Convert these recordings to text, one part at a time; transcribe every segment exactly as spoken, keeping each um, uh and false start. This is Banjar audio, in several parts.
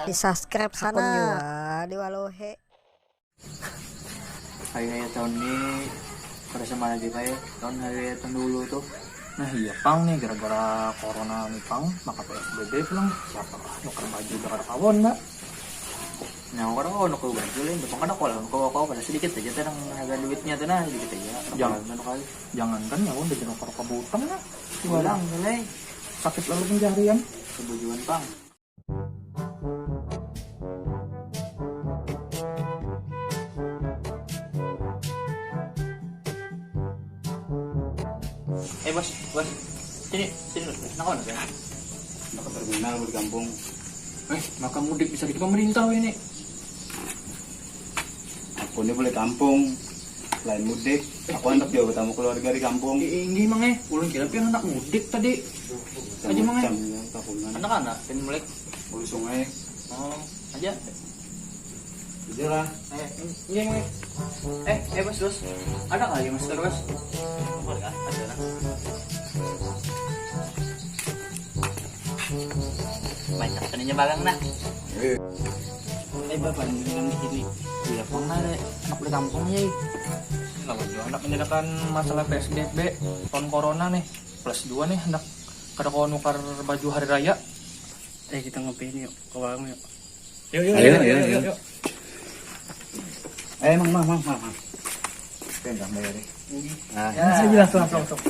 Di subscribe sana. Akun jua di Walohe. Hari raya tahun ni kada sama lagi kaya tahun hari raya tahun dulu tuh. Nah iya pang nih, gara-gara corona ni pang maka P S B B pulang. Siapa lah nukar baju udah kada kawan dah. Nah aku kada kawan nukar baju lain, pang kada kawan nukar apa-apa, sedikit aja tuh nang ada duitnya tuh nah, sedikit aja. Jangan kali. Jangankan nyawa udah jenukar kabutang lah. Pulang mulai. Sakit lalu pencaharian. Kebujuan pang. Eh bos, bos, sini, sini bos, kenapa nih? Nak ke terminal di kampung. Eh, maka mudik bisa di pemerintah ini. Aku ini boleh kampung, lain mudik. Aku handak jua batamu keluarga di kampung. Inggih mang eh, ulun kira pian handak mudik tadi. Aja mang eh. Anak-anak pian mulai. Ulu sungai. Oh, aja. Aja lah. Eh, inggih mang eh. Eh, eh bos bos, ada kali masker bos? Apa kah? Ada lah. Banyak tadinya barang nah. Eh, bapak dengan di sini. Iya pang nah, anak di kampung ya. Lawan jua handak menyelesaikan masalah P S B B tahun corona nih. Plus dua nih, handak kada kawa nukar baju hari raya. Eh kita ngopi ini yuk, ke warung yuk. Yuk yuk. Ayo, yuk, ayo, yuk, ayo. Yuk. Eh mang mang mang mang. Mang. Oke, udah bayar ya. Nah. Ya, langsung langsung langsung.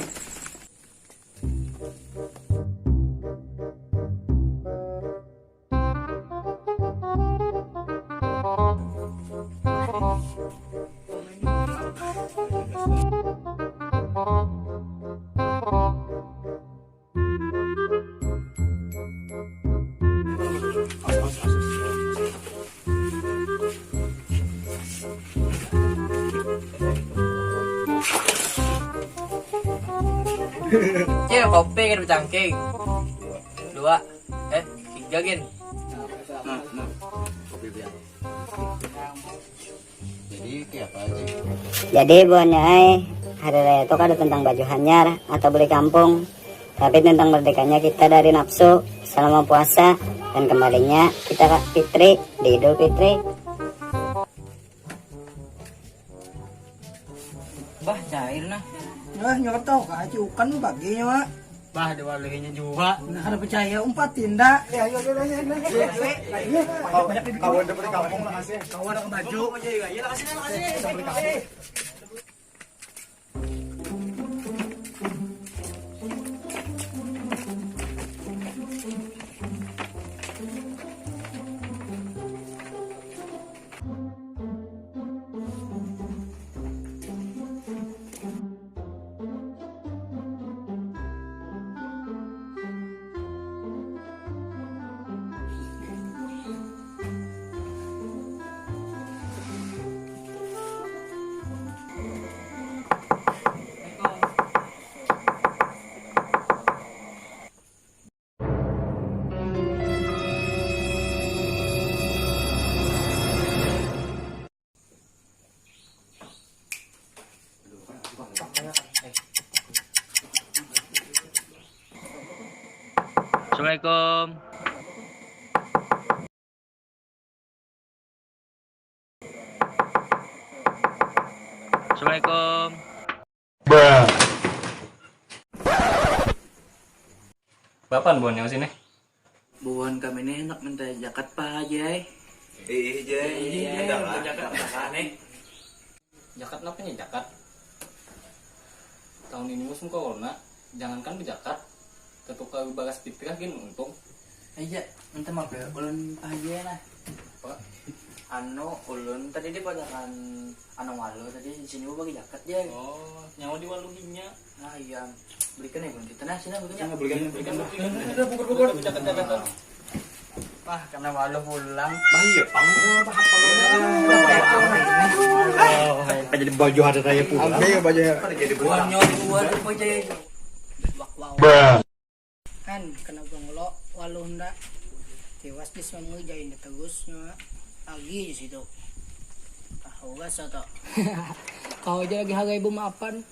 Cil, kopi kada becangkig. Dua. Eh, tiga gin. Nah, nah, kopi biar. Jadi kayak apa aja? Jadi buhannya ai, hari raya itu kada tentang baju hanyar atau beli kampung, tapi tentang merdekanya kita dari nafsu selama puasa dan kembalinya kita ke fitri di Idul Fitri. Bah, cair nah. Nah, nyokap tahu kah, ciukan bagi nyawa. Bah, ada waluhinya jua. Nah, kada percaya, umpat tindak. Ya, ya, ya, ya, ya. Kawan dapat kampung lah kasih. Kawan ada baju. Iya, iya, kasih, kasih. Assalamualaikum. Assalamualaikum. Berapa buhan nyawa sini? Buhan kami ni handak minta jakat, Pak Haji ai. Ih, Jai. Iya, ada lah. Jakat apa nih? Jakat napa nih, jakat? Tahun ini musim corona, jangankan bejakat, tetukar baras fitrah gin untung. Aja, minta maaf ya, ulun Pak Haji ai nah. Apa? Anu, ulun tadi di pojokan anu waluh tadi, di sini bagi jakat ja. Oh, nyawa diwaluhinya. Ah iya, belikan ya ulun kita nah, sini belikan. Belikan, belikan, belikan. Ada bukur, bukur. Jakat, jakat. Wah, kena waluh pulang. Bah iya pang, bah apa? Jadi baju ada raya pulang. Ambil baju. Jadi bulan nyawa dua, baju aja. Wak, wow. Kan kena banglo waluh nda. Tiwas di semua jain terus nyawa. Lagi di situ. Ah, ugas atau? Kau aja lagi harga ibu maafan.